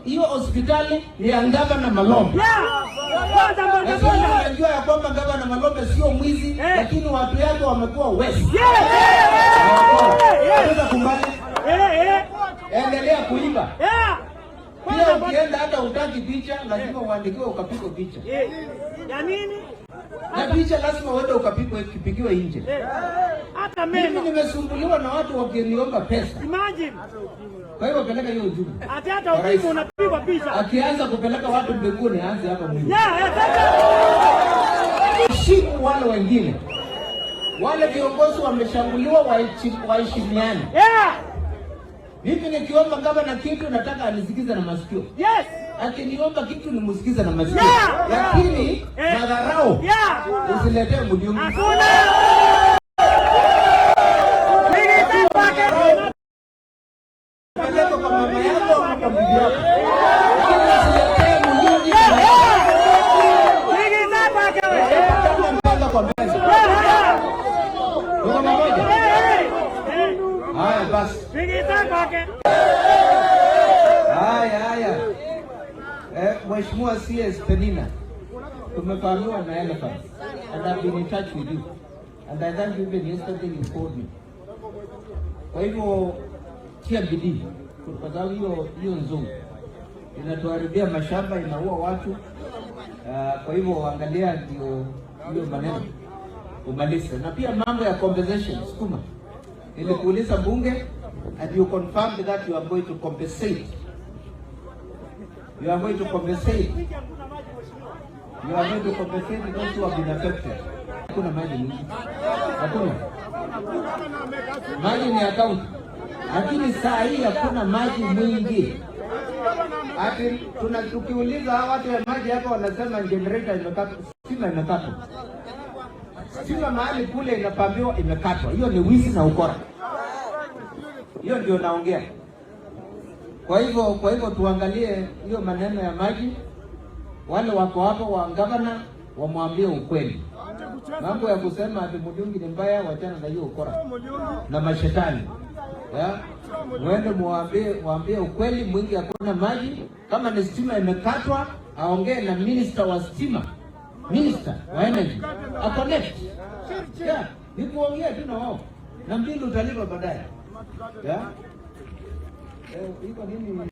Hiyo hospitali ni ya Gavana Malombe. Kwanza Na boda sisi boda. Tunajua ya kwamba Gavana Malombe sio mwizi, lakini watu yake wamekuwa wezi. Sasa kumbali, endelea kuiba. Pia Kwanza boda. Ukienda hata utaki picha, lazima uandikiwe ukapigwe picha. Ya nini? Na picha lazima uende ukapigwe kipigiwe nje. Hata Mimi meno. Nimesumbuliwa na watu wakiniomba pesa. Imagine. Kwa hivyo peleka hiyo ujumbe. Ati hata ukimwi unapigwa picha. Akianza kupeleka watu mbinguni, aanze hapa mwingi. Sasa. Heshimu wale wengine. Wale viongozi wameshambuliwa, waheshimiane. Mimi nikiomba gavana kitu, nataka anisikize na masikio. Akiniomba kitu, nimsikize na masikio. Lakini madharau usiletee Muriuki. Hakuna. Madharau peleka kwa mama yako ama kwa bibi yako. Lakini usiletee Muriuki. Meza kwa meza. Tuko pamoja? Haya basi. Haya haya. Mheshimiwa CS Penina, tumefahamiwa na elephant and I've been in touch with you and I thank you, even yesterday you called me. Kwa hivyo tia bidii kwa sababu hiyo nzungu inatuharibia mashamba, inaua watu. Kwa hivyo angalia ndio hiyo maneno umalize, na pia mambo ya compensation sukuma. Nilikuuliza bunge and you confirmed that you are going to compensate. You are going to compensate. You are going to compensate those who have been affected. Hakuna maji mingi. Hakuna. Maji ni ya county. Lakini saa hii hakuna maji mwingi. Ati tuna tukiuliza hawa watu ya maji hapa wanasema generator imekatwa, stima imekatwa. Stima mahali kule inapambiwa imekatwa. Hiyo ni wizi na ukora. Hiyo ndio naongea. Kwa hivyo tuangalie hiyo maneno ya maji. Wale wako hapo wa gavana wamwambie ukweli. Mambo ya kusema ati Muriuki ni mbaya, wachana na hiyo ukora na mashetani. Ya? Mwende muambie ukweli, mwingi hakuna maji. Kama ni stima imekatwa, aongee na minister wa stima, minister wa energy, a connect. Yeah, ni kuongea tu na wao, na mbili utalipa baadaye. Yeah? Iko nini?